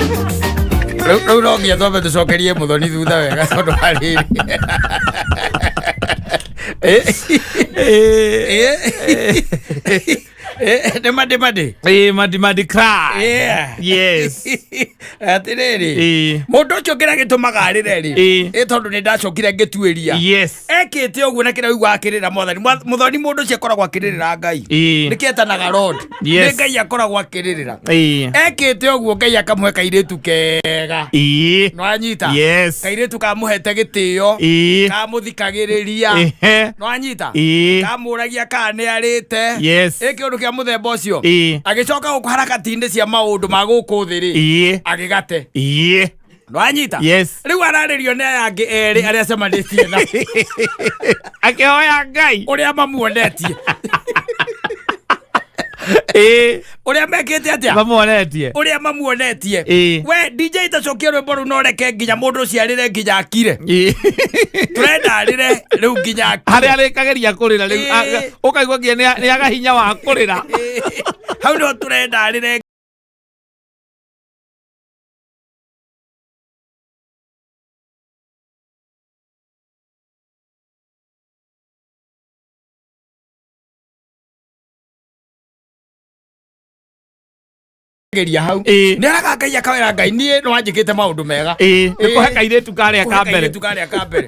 Rĩu no nginya twambe tũcokerie Mũthoni thutha wega tondũ wa rĩrĩ. Nĩ mandi mandi. Ĩĩ, mandi mandi cry. Yeah. Yes. Atĩrĩrĩ, Ĩĩ. mũndũ ũcio kĩrĩa gĩtũmaga arĩre rĩ, Ĩĩ. ĩ tondũ nĩ ndacokire ngĩtuĩria. Yes. Ekĩte ũguo na kĩrĩa ũiguaga akĩrĩra mwathani. Mũthoni mũndũ ũcio akoragwo akĩrĩrĩra Ngai. Ĩĩ. Nĩkĩo etanaga Lord. Yes. Nĩ Ngai akoragwo akĩrĩrĩra. Ĩĩ. Ekĩte ũguo Ngai akamũhe kairĩtu kega. Ĩĩ. Nĩwanyita? Yes. Kairĩtu kamũhete gĩtĩo. Ĩĩ. Kamũthikagĩrĩria. Ehe. Nĩwanyita? Ĩĩ. Kamũragia kana nĩ arĩte. Yes. Ĩ kĩũndũ kĩa mũthemba ũcio. Ĩĩ. Agĩcoka gũkũ harakati-inĩ cia maũndũ ma gũkũ thĩ rĩ. Ĩĩ. Agĩgate. Ĩĩ. Nĩwanyita? Yes. Rĩu ararĩrio nĩ aya angĩ erĩ arĩa acemanĩtie na Akĩhoya Ngai. Ũrĩa mamuonetie. Ĩĩ. Ũrĩa mekĩte atĩa? Mamuonetie. Ũrĩa mamuonetie. Ĩĩ. We DJ tacokia rwĩmbo rũu no reke nginya mũndũ ũcio arĩre nginya akire. Ĩĩ. Tũrenda arĩre rĩu nginya akire. Harĩa arĩkagĩria kũrĩra rĩu Ĩĩ. ũkaigua nginya nĩ aga hinya wa kũrĩra. Ĩĩ. Hau nĩho tũrenda arĩre. Geria hau. Ĩĩ. Nĩ araga Ngai akawĩra Ngai niĩ nĩ wanjĩkĩte maũndũ mega. Ĩĩ. Nĩ kũhe kairĩtu karĩa Kũhe ka mbere. kairĩtu karĩa ka mbere.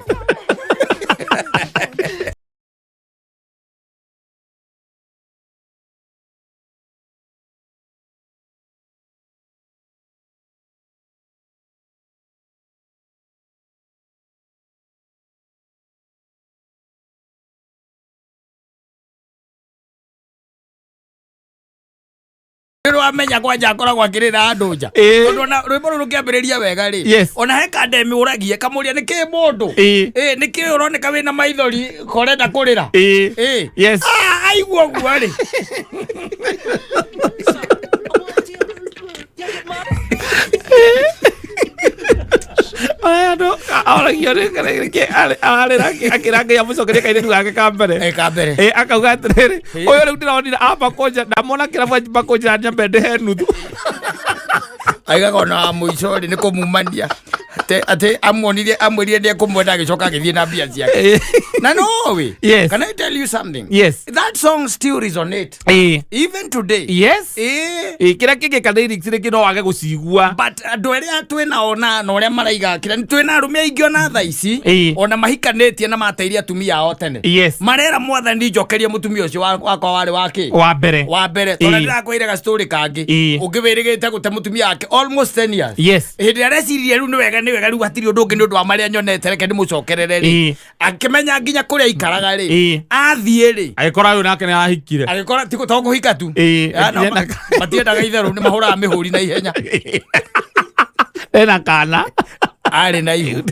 Rwamenya kwanja akoragwo akĩrĩra andũ nja. Ĩĩ. Tondũ ona rwĩmbo rũrũ rũkĩambĩrĩria wega rĩ, Yes. ona he kanda ĩmũragie kamũria nĩ kĩ mũndũ. Ĩĩ. Ĩĩ, nĩ kĩ ũroneka wĩna maithori korenda kũrĩra. Ĩĩ. Ĩĩ. Yes. Ah, aigua ũguo rĩ. Aya andũ oragio nĩ ararĩra akĩra Ngai amũcokerie kairĩtu gake ka mbere. Ĩ, ka mbere. Ĩ, akauga atĩrĩrĩ, ũyũ rĩu ndĩronire amba kũnja ndamona kĩrabu amba kũnjĩra nyambe ndĩhe nuthu. Aigaga ona wa mũico rĩ nĩ kũmumania atĩ amuonirie amwĩrire nĩ ekũmwenda agĩcoka agĩthiĩ na mbia ciake. Ĩ. Na no we. Yes. Can I tell you something? Yes. That song still resonate Ĩ. even today. Yes. Ĩ. Ĩ, kĩrĩa kĩngĩka lyrics rĩngĩ no wage gũcigua. But andũ arĩa twĩ nao na ũrĩa maraiga kĩrĩa twĩ na arũme aingĩ ona thaa ici, Ĩĩ. ona mahikanĩtie na mateirie atumia ao tene, Yes. marera mwathani njokerie mũtumia ũcio wakwa warĩ wake Wa mbere. Wa mbere tondũ Ĩĩ. ndĩrakwĩire gastori kangĩ Ĩĩ. ũngĩ wĩrĩgĩte gũte mũtumia wake almost 10 years. Yes. Hĩndĩ ĩrĩa areciririe rĩu nĩ wega nĩ wega rĩu hatirĩ ũndũ ũngĩ nĩ ũndũ wa marĩa nyonete reke ndĩmũcokerere rĩ, Ĩĩ. akĩmenya nginya kũrĩa aikaraga rĩ, Ĩĩ. athiĩ rĩ, Agĩkora ũyũ nake nĩ arahikire. Agĩkora ti to kũhika tu. Ĩĩ, Ah, no, ena- matiendaga itherũ nĩ mahũraga mĩhũri na ihenya. Ena kana. Arĩ na ihu.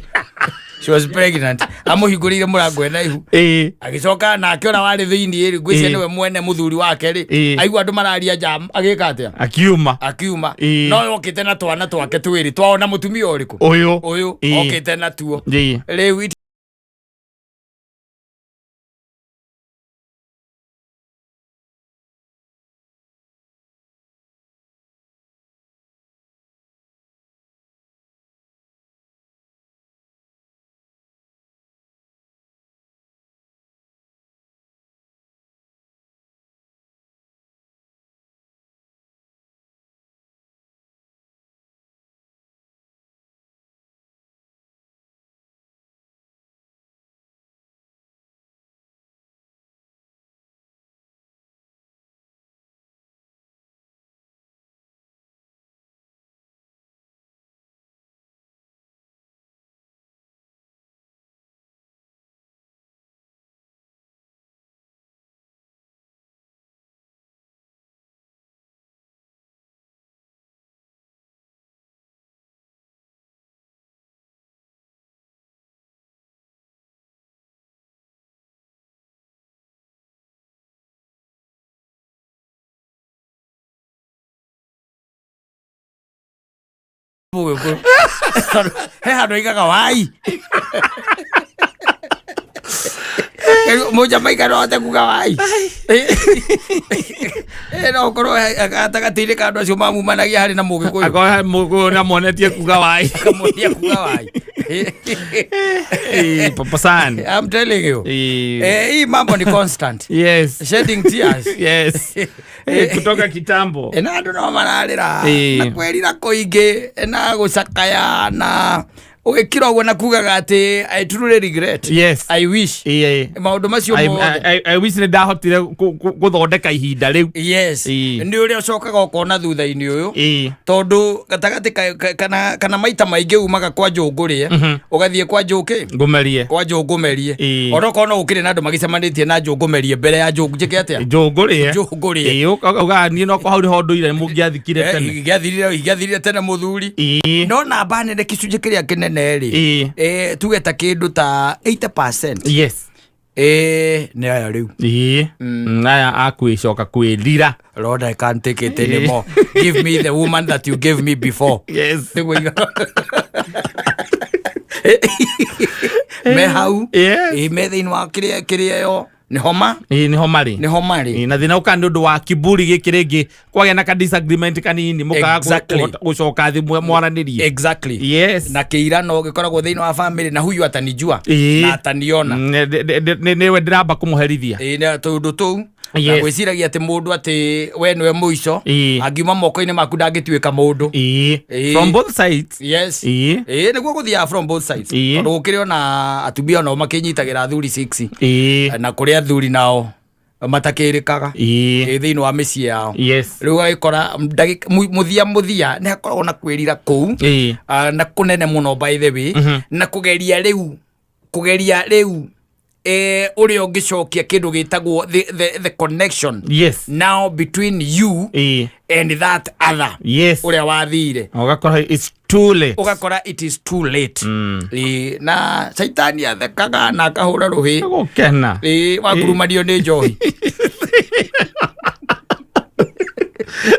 She was pregnant. Amũhingũrĩire mũrango ena ihu. Ĩĩ. Agĩcoka nake ũrĩa warĩ thĩinĩ rĩ, ngwĩciria Ĩĩ. nĩwe mwene mũthuri wake rĩ, Ĩĩ. aigua andũ mararia nja agĩka atĩa? Akiuma. Akiuma. Ĩĩ. No yokĩte na twana twake twĩrĩ twaona mũtumia ũrĩkũ? Ũyũ. Ũyũ. Ĩĩ. Okĩte natuo. Ĩĩ. Rĩu mũgĩkũyũ he handũ aigaga wai. Mũjamaika no ahote kuga wai. No ũkorwo gatagatĩ-inĩ ka andũ acio mamumanagia harĩ na Mũgĩkũyũ. Akorwo Mũgĩkũyũ nĩamuonetie kuga wai. Akamuonia kuga wai. Papa san. I'm telling you. Hii mambo ni constant. Yes. Shedding tears. Yes. Kutoka kitambo. Na andũ no mararĩra na kwĩrira kũingĩ na gũcakaya na ũgĩkira ũguo na kugaga atĩ I truly regret. Yes. I wish. Maũndũ macio mothe. I wish nĩ ndahotire gũthondeka ihinda rĩu. Yes. Nĩ ũrĩa ũcokaga ũkona thutha-inĩ ũyũ. Tondũ gatagatĩ kana maita maingĩ umaga kwa njũngũrĩe ũgathiĩ kwa njũkĩ ngũmerie, kwa njũngũmerie. Onokorwo no gũkĩrĩ na andũ magĩcemanĩtie na njũngũmerie mbere ya njũngũ njĩke atĩa? Njũngũrĩe. Njũngũrĩe. Ũkauga niĩ no hau nĩho ndũire mũngĩathikire tene. Ingĩathirire tene mũthuri. No namba nene gĩcunjĩ kĩrĩa kĩnene rĩ, tuge ta kĩndũ ta 80%. Yes. Nĩ aya rĩu. Aya akwĩcoka kwĩrira. Lord, I can't take it anymore. Give me the woman that you gave me before. Yes. Me hau. Yes. Me thĩinĩ wa kĩrĩa ĩyo. Nĩ homa? Nĩ homa rĩ. Nĩ homa rĩ. Na thĩna ũkaga nĩ ũndũ wa kiburi gĩkĩ rĩngĩ kwagĩa na ka disagreement kanini mũkaga gũcoka thĩ mwaranĩrie. Exactly. Yes. Na kĩirano gĩkoragwo thĩinĩ wa family na huyu atanijua na ataniona. Nĩwe ndĩramba kũmũherithia. Na tũndũ tũu. Na gwĩciragia atĩ mũndũ atĩ we nĩwe mũico angiuma moko-inĩ maku ndangĩtuĩka mũndũ. From both sides. Yes. Nĩguo gũthiaga from both sides. Tondũ gũkĩrĩ ona atumia onao makĩnyitagĩra athuri 6. Na kũrĩ athuri nao matakĩrĩkaga thĩinĩ wa mĩciĩ yao. Yes. Rĩu ũgagĩkora mũthia nĩ hakoragwo na kwĩrira kũu na kũnene mũno by the way, na kũgeria rĩu ũrĩa ũngĩcokia kĩndũ gĩtagwo the connection. Yes. Now between you and that other. Yes. Ũrĩa wathire. Ũgakora it's too late. Ũgakora it is too late. Na caitani athekaga na akahũra rũhĩ. Gũkena. Wakurumanio nĩ njohi.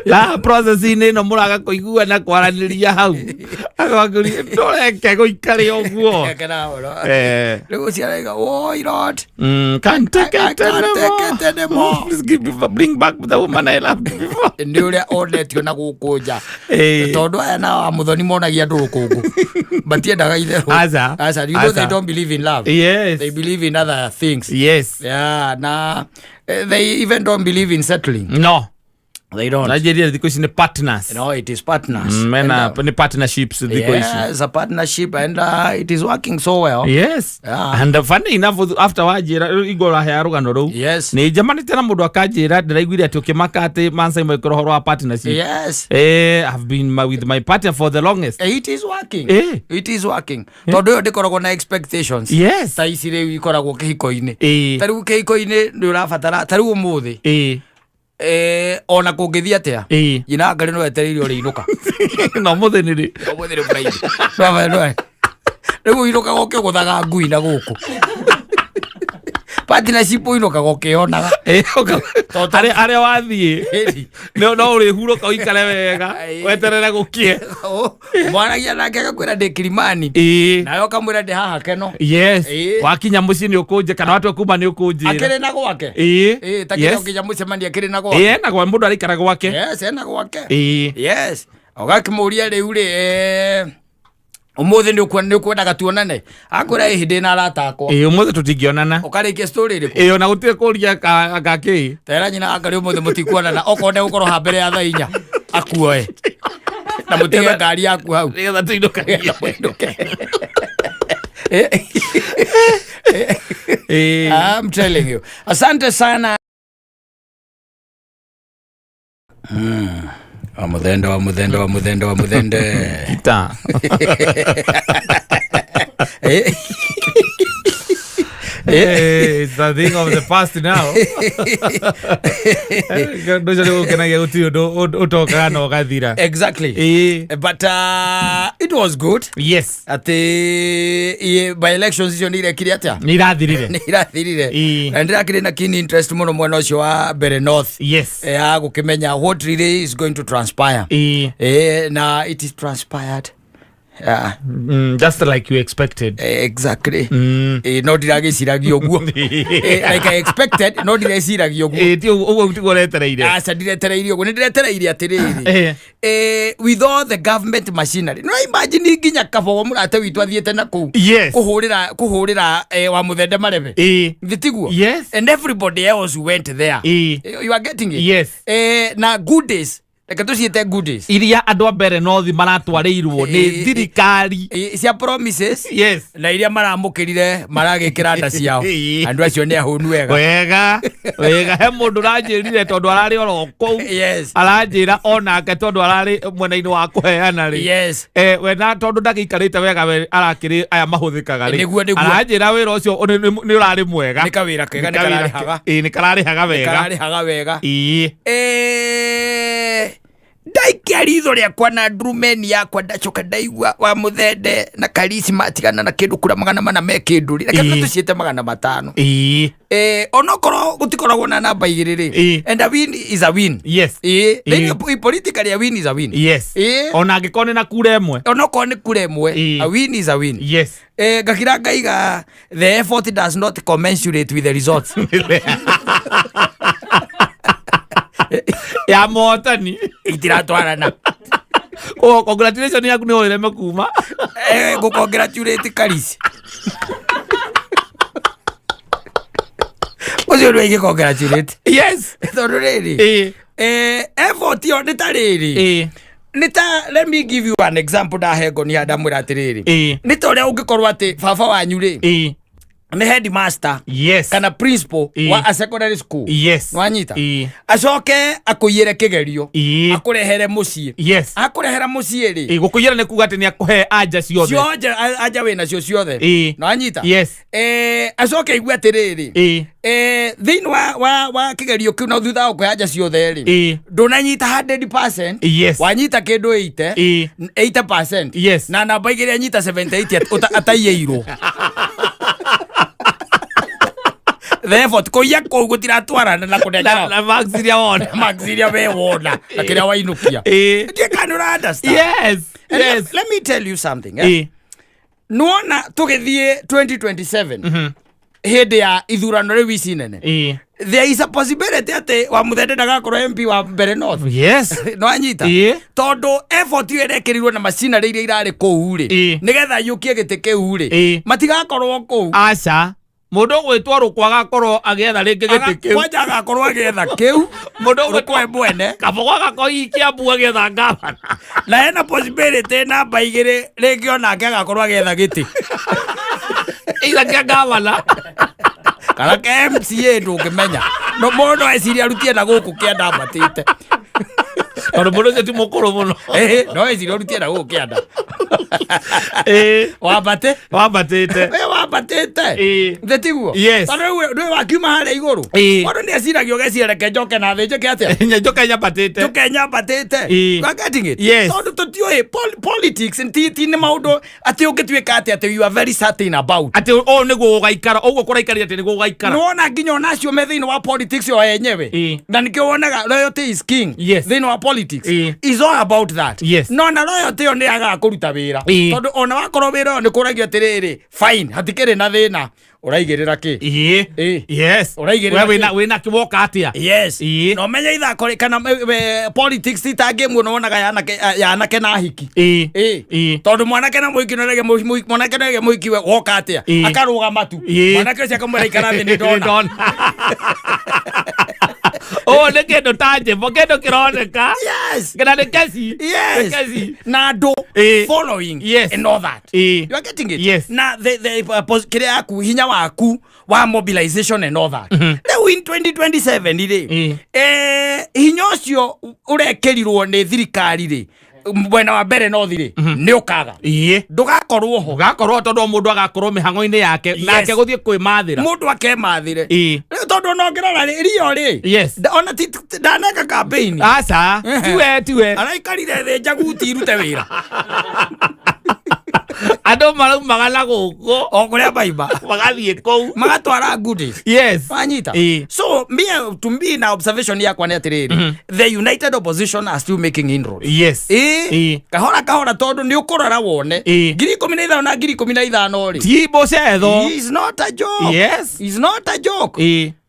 La process-inĩ ĩno mũraga kũiguana kwaranĩria hau. Agakũria ndũreke gũikare ũguo. Rĩu ũcio arauga, "Woi Lord, Can't take I it can't take it anymore. Please bring back the woman I loved before." Nĩ ũrĩa onetio na gũkũ nja. Tondũ aya nao a Mũthoni monagia andũ rũkũngũ. Matiendaga itherũ. Aca. Aca. You know they don't believe in love. Yes. They believe in other things. Yes. Yeah, na they even don't believe in settling. No. They don't. Nigeria thikũ ici nĩ partners. No, it is partners. Mena nĩ partnerships thikũ ici. Yes, a partnership and it is working so well. Yes. Yeah. And funny enough after wanjĩra igũrũ ahea rũgano rũu. Yes. Nĩ njemanĩtie na mũndũ akanjĩra ndĩraiguire atĩ ũkĩmaka atĩ Mansai maikũrũ ũhoro wa partnership. Yes. I've been with my partner for the longest. It is working. It is working. Tondũ ĩyo ndĩkoragwo na expectations. Yes. Ta ici rĩu ikoragwo kĩhiko-inĩ. Ta rĩu kĩhiko-inĩ nĩ ũrabatara ta rĩu ũmũthĩ. Ona kũngĩthiĩ atĩa nyina ngarĩ no etereire ũrĩinũka. No mũthĩ nĩ rĩ. Ũmũthĩ nĩ Friday. Rĩu ũinũkaga ũkĩgũthaga ngui na gũkũ. Partnership ũinũkaga ũkĩonaga. Harĩa wathiĩ no ũrĩhurũka ũikare wega weterere gũkĩe. Mwaragia nake agakwĩra ndĩ Kilimani. Nawe ũkamwĩra ndĩ haha Keno. Yes. Wakinya mũciĩ nĩ ũkũnjĩra kana watua kuma nĩ ũkũnjĩra. Akĩrĩ na gwake. Ta kĩrĩa ũkinya mũcemanio akĩrĩ na gwake. Ena gwa mũndũ araikara gwake. Yes, ena gwake. Yes. Ũgakĩmũria rĩu rĩ ũmũthĩ nĩ ũkwendaga tuonane. Akwĩra ĩhĩ ndĩ na arata akwa. Ũmũthĩ tũtingĩonana. Ũkarĩkia story ĩrĩkũ? Ona gũtirĩ kũria gakĩ. Tera nyina angarĩ ũmũthĩ mũtikuonana okorwo ndegũkorwo ha mbere ya thaa 4 akuoe. Na mũtige ngari yaku hau. Nĩgetha tũinũke. I'm telling you. Asante sana. Wa muthende wa muthende wa muthende wa muthende. Kita. It's a thing of the past now. Ndũcio nĩ gũkenagia gũtirĩ ũndũ ũtokaga na ũgathira. Exactly. But it was good. Yes. Atĩ by elections icio nĩ irekire atĩa? Nĩ irathirire. Nĩ irathirire. Na ndĩrakĩrĩ na keen interest mũno mwena ũcio wa Mbere North. Yes. Ya gũkĩmenya what really is going to transpire. Na it is transpired. Yeah. Just like you expected. Exactly. No ndiragĩciragia ũguo. Like I expected, no ndireciragia ũguo. Ti ũguo tiguo ũretereire. Aca, ndiretereire ũguo, nĩ ndiretereire atĩrĩrĩ, with all the government machinery, no imagine nginya Kabogo mũrata witũ athiĩte na kũu kũhũrĩra wa mũthende marebe. Githĩ tiguo? Yes. And everybody else went there. You are getting it? Yes. Na goodies, reke tũciĩte goodies, Iria andũ a mbere nothi maratwarĩirwo nĩ thirikari. Cia promises na iria maramũkĩrire maragĩkĩra nda ciao. Andũ acio nĩ ahũnu wega. Wega wega, he mũndũ ũranjĩrire tondũ ararĩ oro kũu, aranjĩra onake tondũ ararĩ mwena-inĩ wa kũheana rĩ, we na tondũ ndagĩikarĩte wega, we arakĩrĩ aya mahũthĩkaga rĩ, Nĩguo. aranjĩra wĩra ũcio nĩ ũrarĩ mwega. Nĩ kawĩra kega, nĩ Nĩ kawĩra kararĩhaga. Nĩ kararĩhaga wega. Kararĩhaga wega. Ndaikia ritho rĩakwa na ndurumeni yakwa, ndacoka ndaigua wa mũthende na Karisi matigana na kĩndũ kura 400 me kĩndũ rĩ, reke tũciĩte 500. Onokorwo gũtikoragwo na namba igĩrĩ rĩ, and a win is a win. Thĩinĩ politically a win is a win. Ona angĩkorwo nĩ na kura ĩmwe. Onokorwo nĩ kura ĩmwe, a win is a win. Ngakira ngaiga the effort does not commensurate with the results. Ya mohotani. Itiratwarana. Oh, congratulation yaku nĩ ũreme kuma. Ngũcongratulate Karisi ũcio nĩ ingĩcongratulate, tondũ rĩrĩ, effort ĩyo nĩ ta rĩrĩ, nĩ ta, let me give you an example. Ndahe ngoni ndamwĩra atĩrĩrĩ, nĩ ta ũrĩa ũngĩkorwo atĩ baba wanyu rĩ nĩ headmaster kana principal wa a secondary school. Nwanyita? Acoke akũiyĩre kĩgerio, akũrehere mũciĩ. Akũrehera mũciĩ rĩ, Gũkũiyĩra nĩ kuga atĩ nĩ akũhe anja ciothe. Ciothe, anja wĩ nacio ciothe. Nwanyita? Yes. Acoke aigue atĩrĩrĩ, thĩinĩ wa kĩgerio kĩu na thutha wa kũhe anja ciothe rĩ, ndũnanyita 100%, wanyita kĩndũ 80, 80%, na namba igĩrĩ anyita 78 ataiyĩirwo. The effort kũiya kũu gũtiratwarana na na kũnengera na marks iria wona. Marks iria we wona na kĩrĩa wainũkia. Ndiĩ kana nĩ ũra understand. Yes. And let me tell you something, eh? Nĩwona tũgĩthiĩ 2027 hĩndĩ ya ithurano rĩu ici nene, there is a possibility atĩ wa mũthende ndagakorwo MP wa mbere North. Nĩwanyita? Tondũ effort ĩyo ĩrekĩrirwo na macinarĩ iria irarĩ kũu rĩ, nĩgetha yũkie gĩtĩ kĩu rĩ, matigakorwo kũu. Aca, mũndũ ũgwĩtwo Rũkwa agakorwo agĩetha rĩngĩ gĩtĩ kĩu. Kwanja agakorwo agĩetha kĩu. Mũndũ Rũkwa mwene. Kabogo agakorwo hihi Kĩambu agĩetha ngavana. Na hena possibility namba igĩrĩ rĩngĩ onake agakorwo agĩetha gĩtĩ, ira kĩa ngavana kana ke MCA, ndũngĩmenya. No mũndũ no eciria arutie na gũkũ kĩanda ambatĩte. Tondũ mũndũ ũcio ti mũkũrũ mũno. Ĩhĩ, no eciria arutie na gũkũ kĩanda. Wambate. Wambatĩte. We wambatĩte. Thĩ tiguo? Yes. Tondũ rĩu ndũĩ wakiuma harĩa igũrũ. Mũndũ nĩ eciragia, ũgeciria reke njoke na thĩ njĩke atĩa? Njoke nyambatĩte. Njoke nyambatĩte. You are getting it? Yes. Tondũ tũtiũĩ politics ti nĩ maũndũ atĩ ũngĩtuĩka atĩ you are very certain about. Atĩ ũũ nĩguo gũgaikara, ũguo kũraikarire atĩ nĩguo gũgaikara. Nĩwona nginya ona acio me thĩinĩ wa politics o enyewe, na nĩkĩo wonaga loyalty is king thĩinĩ wa politics. Is all about that. No na loyalty ĩyo nĩ yagaga kũruta wĩra, tondũ ona wakorwo wĩra ũyũ nĩ kũragio atĩrĩrĩ, fine, hatikĩrĩ na thĩna, ũraigĩrĩra kĩ? Ũraigĩrĩra We wĩna kĩ? Wĩna kĩwoka atĩa? Yes. Na ũmenye ithako rĩ, kana politics ti ta ngĩmu ĩno wonaga ya anake na ahiki. Tondũ mwanake na mũhiki no rege, mwanake no rege mũhiki we woka atĩa, akarũgama tu. Mwanake ũcio akamwĩra ikara thĩ, nĩ ndona. Ndona ũũ nĩ kĩndũ tangible, kĩndũ kĩroneka. Kana nĩ keci. Nĩ keci. Na andũ following and all that. You are getting it? Yes. Na the kĩrĩa yaku, hinya waku wa mobilization and all that. Rĩu in 2027 rĩ, hinya ũcio ũrekĩrirwo nĩ thirikari rĩ, mwena wa mbere nothi rĩ, nĩ ũkaga, ndũgakorwo ho. Ũgakorwo tondũ o mũndũ agakorwo mĩhang'o-inĩ yake, nake gũthiĩ kwĩmathĩra. Mũndũ akemathĩre. Rĩu tondũ ona ũngĩrora rĩ, rio rĩ, ona ndaneka campaign. Aca. Tiwe, tiwe. Araikarire thĩ njaguti irute wĩra. Andũ Andũ maraumaga na gũkũ O kũrĩa maima. Magathiĩ kũu. Magatwara goodies. Wanyita? So me, to me na observation yakwa nĩ atĩrĩrĩ, the united opposition are still making inroads. Ĩĩ, kahora kahora, tondũ nĩ ũkũrora wone 15,000 na 15,000 rĩ, Ti mũcetho. is not a joke. Is not a joke.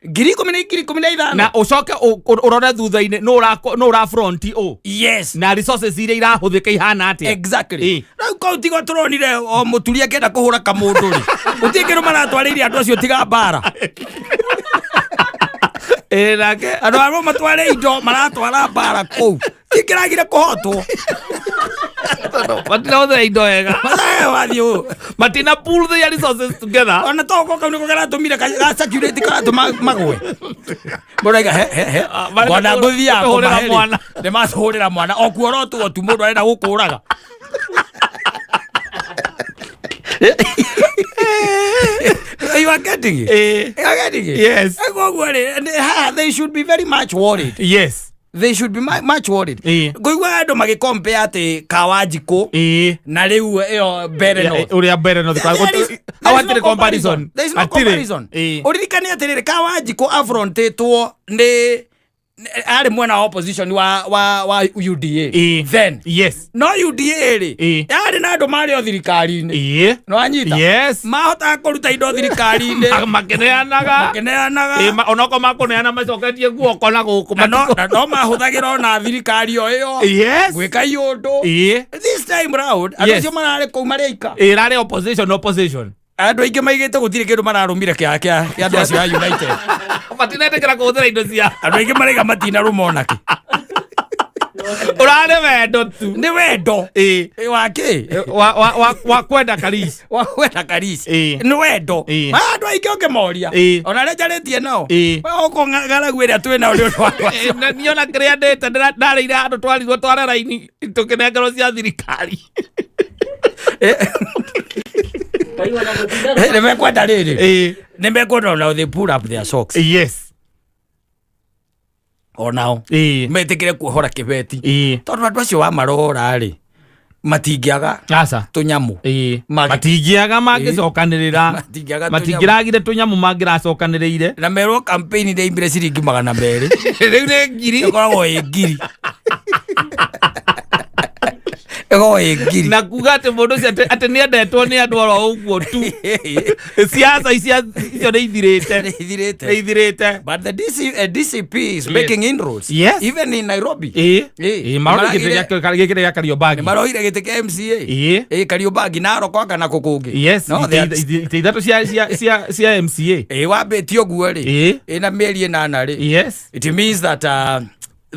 10,000 na 15,000. Na ũcoke ũrore thutha-inĩ nũ ũra front ũ na resources iria irahũthĩka ihana atĩa. Rĩu kau tigo tũronire o mũturi akĩenda kũhũra kamũndũ rĩ, gũtirĩ kĩndũ maratwarĩire andũ acio tiga mbara. Ĩ, nake Andũ arĩa matware indo maratwara mbara kũu, tikĩragire kũhotwo. Matirahũthĩra indo wega. Mathayo wathiĩ ũũ. Matina pool their resources together. Ona to kau nĩko karatũmire ga security karatũma magwe. Mũraiga he he he. Ah, marenda Ngona ngũthiaga gũtũhũrĩra kũmahe rĩ, mwana. nĩ matũhũrĩra mwana o kuorotwo tu mũndũ arenda gũkũraga. You are getting it? You are getting it? Yes. Koguo rĩ, haha they should be very much worried. They should be much worried. Ngũigua andũ magĩcompare atĩ Kawanjikũ na rĩu ĩyo mbere north. Ũrĩa mbere north. There Hau is no hatirĩ comparison. There is no Hatirĩ. comparison. Ũririkane atĩrĩrĩ, Kawanjikũ afrontĩtwo nĩ arĩ mwena wa opposition wa UDA then. No UDA rĩ, yarĩ na andũ marĩ o thirikari-inĩ. Nĩwanyita? Mahotaga kũruta indo thirikari-inĩ. Makĩneanaga. Makĩneanaga. Onokorwo makũneana macoketie guoko na gũkũ. Na no mahũthagĩra ona thirikari o ĩyo gwĩka iũndũ. This time round andũ acio mararĩ kũu marĩ aika. Ĩrarĩ opposition opposition. Andũ aingĩ maigĩte gũtirĩ kĩndũ mararũmire kĩa andũ acio a United. Matinetĩkĩra kũhũthĩra indo cia. Andũ aingĩ maraiga matinarũma onakĩ. Ũrarĩ wendo tu. Nĩ wendo. Ĩ, wa kĩ? Wa kwenda Karish. Wa kwenda Karish. Nĩ wendo. Andũ aingĩ ũngĩmoria, ona arĩa njarĩtie nao, gũkũ ng'aragu ĩrĩa twĩ nao nĩ ũndũ wa andũ acio. Na niĩ ona kĩrĩa ndĩte ndarĩire handũ twarirwo tware raini tũkĩnengerwo cia thirikari. Nĩ mekwenda rĩrĩ, nĩ mekwenda onao they pull up their socks. Onao metĩkĩre kuohora kĩbeti, tondũ andũ acio wamarora rĩ, matingĩaga Aca. tũnyamũ. Matingĩaga mangĩcokanĩrĩra. Matingĩaga tũnyamũ. Matingĩragire tũnyamũ mangĩracokanĩrĩire. Na merwo campaign nĩ imbire ciringi 200. Rĩu nĩ ngiri. Ĩkoragwo ĩ ngiri, ĩkoragwo ĩ ngiri. Na kuga atĩ mũndũ ũcio atĩ nĩ endetwo nĩ andũ oro ũguo tu, siasa icio nĩ ithirĩte. Nĩ ithirĩte. Nĩ ithirĩte. But the DCP is making inroads. Even in Nairobi. Ĩ, marora gĩtĩ gĩkĩrĩ gĩa Kariobangi. Nĩ maroire gĩtĩ kĩa MCA. Ĩ, Kariobangi, Narok anga na kũ kũngĩ. No, Itĩ ithatũ cia MCA. Ĩ, wambĩtie ũguo rĩ, ĩna mĩeri 8 rĩ, it means that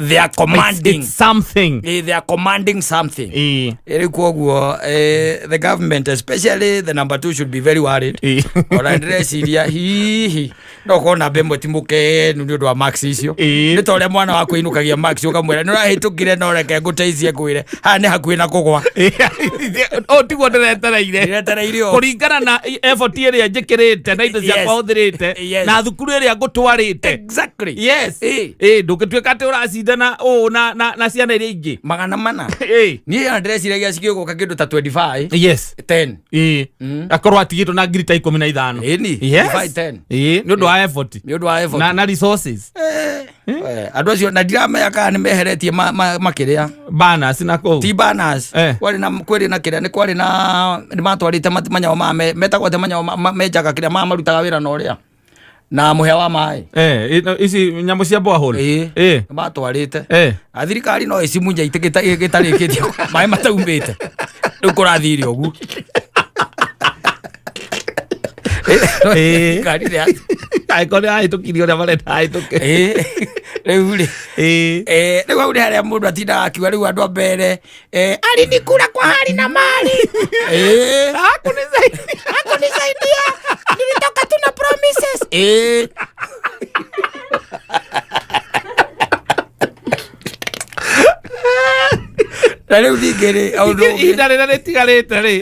they are commanding. It's something. They are commanding something. Rĩu koguo the government, especially the number two, should be very worried. Ona ndĩreciria hihi no korwo namba ĩmwe ti mũkenu nĩ ũndũ wa marks icio. Nĩ ta ũrĩa mwana waku ainũkagia marks ũkamwĩra nĩ ũrahĩtũkire, no reke ngũteithie ngwĩre haha nĩ hakuhĩ na kũgwa. Ũũ tiguo ndĩretereire. Ndĩretereire ũũ. Kũringana na effort ĩrĩa njĩkĩrĩte na indo ciakwa hũthĩrĩte na thukuru ĩrĩa ngũtwarĩte. Ĩ, ndũngĩtuĩka atĩ ũracindana ũũ na ciana iria ingĩ. 400. Niĩ ona ndĩreciragia cigĩgũka kĩndũ ta 25 10. Ĩ, akorwo atigĩtwo na ngiri ta 15. Ĩni, 25 10. Ĩ, nĩ ũndũ wa effort. Nĩ ũndũ wa effort. Na resources. Andũ acio na ndiramenya kana nĩ meheretie makĩrĩa Banners na kũu. Ti banners. Kwarĩ na kwĩrĩ na kĩrĩa nĩ kwarĩ na nĩ matwarĩte manyamũ ma metagwo atĩa, manyamũ menjaga kĩrĩa marutaga wĩra na ũrĩa na mũhĩa wa maĩ. Ici nyamũ cia borehole. Ĩ. Nĩ matwarĩte. Na thirikari no ĩcimunye gĩtarĩkĩtie maĩ mataumĩte, rĩu kũrathire ũguo. Thirikari Angĩkorwo nĩ ahĩtũkirie ũrĩa marenda ahĩtũke. Ĩ, rĩu rĩ, rĩu hau nĩ harĩa mũndũ atindaga akiuga rĩu andũ a mbere alinikula kwa hali na mali. Hakunisaidia. Hakunisaidia, nilitoka tu na promises. Na rĩu ningĩ rĩ, ũndũ ũngĩ Ihinda rĩrĩa rĩtigarĩte rĩ,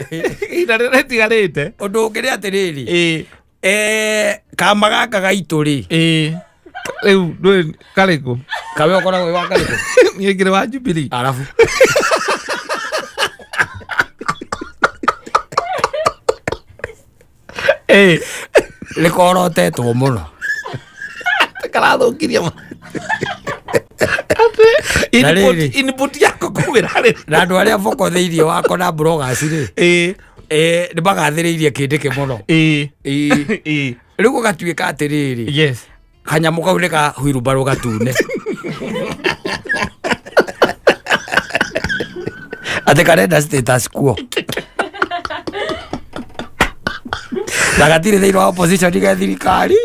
ihinda rĩrĩa rĩtigarĩte. Ũndũ ũngĩ nĩ atĩrĩrĩ, kama gaka gaitũ rĩ, Rĩu ndũĩ karĩkũ? Kawe ũkoragwo wĩ wa karĩkũ? Niĩ ngĩrĩ wa Jubilee. Arabu Rĩkorotetwo mũno. Karathũkirie ma. Na Input rĩrĩ. input yako kũu ĩrarĩ. Na andũ arĩa boko thĩinĩ wako na bloggers rĩ, nĩ magathĩrĩirie kĩndĩkĩ mũno. Rĩu gũgatuĩka atĩrĩrĩ, kanyamũ kau nĩ ka huirumbarũ gatune, atĩ karenda status quo na gatirĩ thĩinĩ wa opposition, ge thirikari,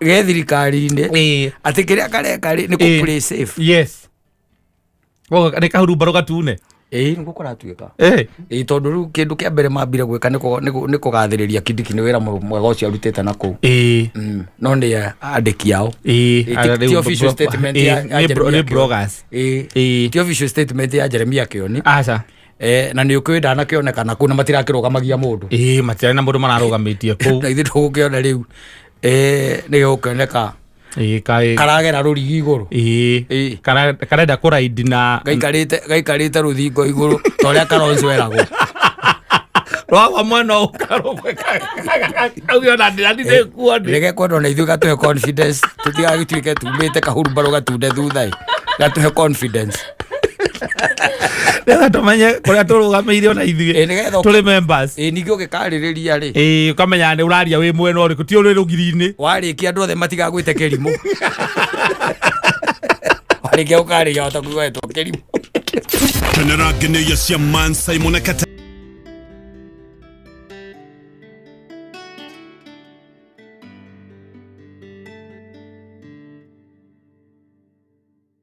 ge thirikari-inĩ, atĩ kĩrĩa kareka rĩ nĩ kũ play safe. Yes. Nĩ kahurumbarũ gatune. Ĩĩ, nĩguo kũratuĩka. Ĩĩ, tondũ rĩu kĩndũ kĩa mbere mambire gwĩka nĩ kũgathĩrĩria Kindiki nĩ wĩra mwega ũcio arutĩte na kũu. No nĩ andĩki ao. Ĩĩ, ti official statement ya Jeremiah nĩ Kĩoni. Bloggers. Ĩĩ. Ti official statement ya Jeremiah Kĩoni. Aca. Na nĩ ũkĩũĩ ndanakĩonekana kũu na matirakĩrũgamagia mũndũ. Ĩĩ, matirarĩ na mũndũ mararũgamĩtie kũu. Na ithuĩ tũgũkĩona rĩu nĩ gĩgũkĩoneka Ĩĩ, kaĩ karagera rũrigi igũrũ. Karenda kũraidi na Gaikarĩte rũthingo igũrũ ta ũrĩa Kalonzo eragwo. Rwagwa mwena ũkarũmwe kauge ona ndĩrathiĩ kuo ndĩ. Reke kwendwo na ithuĩ gatũhe confidence, tũtigagĩtuĩke tumĩte kahurumbarũ gatune thutha ĩ, gatũhe confidence. Nĩgetha tũmenye kũrĩa tũrũgamĩire ona ithuĩ Ĩĩ, nĩgetha tũrĩ members. Ĩĩ, ningĩ ũgĩkarĩrĩria rĩ, Ĩĩ, ũkamenya nĩ ũraria wĩ mwena ũrĩkũ, ti ũrĩ rũgiri-inĩ. Warĩkia andũ othe matigagwĩte kĩrimũ. Warĩkia gũkarĩria wahota kũigua wetwo kĩrimũ. Kenera ngenĩia cia Man Simon Kata.